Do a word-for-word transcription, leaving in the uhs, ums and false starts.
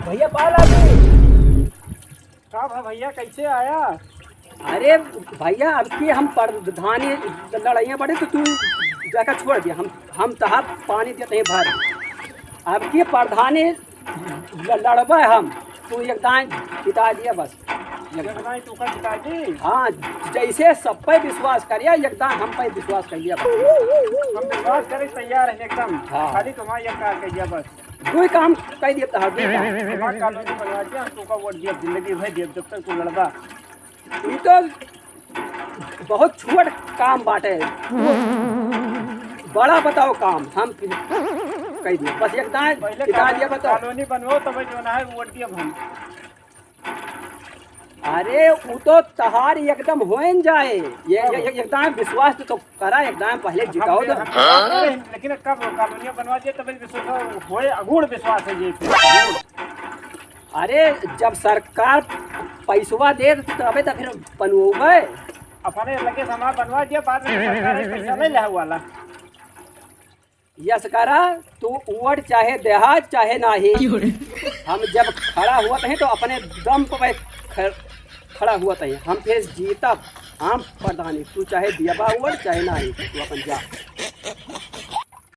भैया, पाल आ गए। का भा भैया, कैसे आया? अरे भैया, अब की हम प्रधानी लड़ाइयाँ बड़े तो तू जाकर छोड़ दिया, हम हम तहार पानी देते हैं भर। अब की प्रधानी ल-, लड़बे हम, तू एक दाएं जिता दिया बस। एक दाएं तू का जिता दी? हाँ, जैसे सब पे विश्वास करिया, एक दाएं हम पे विश्वास करिया बस। हम विश्वास करे तैयार हैं एकदम। हाँ। खाली तुम्हारा एक काम करिया बस। दो ही काम कह दिया तहार, दो ही काम। तुम्हारा कॉलोनी बनवा दिया, हम तुमका वोट दिया, जिंदगी भर दिया, जब तक तू लड़बा। ई तो बहुत छोट काम बाटे। बड़ा बताओ काम, हम कह दिए। बस एक दाएं पहले जिता दिया, बताओ। कॉलोनी बनवाओ, तब जो ना है, वोट दिया हम। अरे, उ तो तहार एकदम होइन जाए। ये, ये, ये, एकदम विश्वास तो, तो करा, एकदम पहले जिताओ तो। हम, लेकिन कब कॉलोनिया बनवा दिए, तब विश्वास होए, अगूढ़ विश्वास है ये। अरे, जब सरकार पैसवा दे, तबे तो फिर बनवाओगे। अपने लगे से हमारा बनवा दिया, बाद में सरकार पैसा नहीं ले वाला। यस करा, तू वोट चाहे देहा, चाहे नाही। हम जब खड़ा हुआ तही तो अपने दम पे ख-, खड़ा हुआ तही। हम फिर जीतब, हम प्रधानी, तू चाहे दियबा वोट, चाहे नाही, तू अपन जा।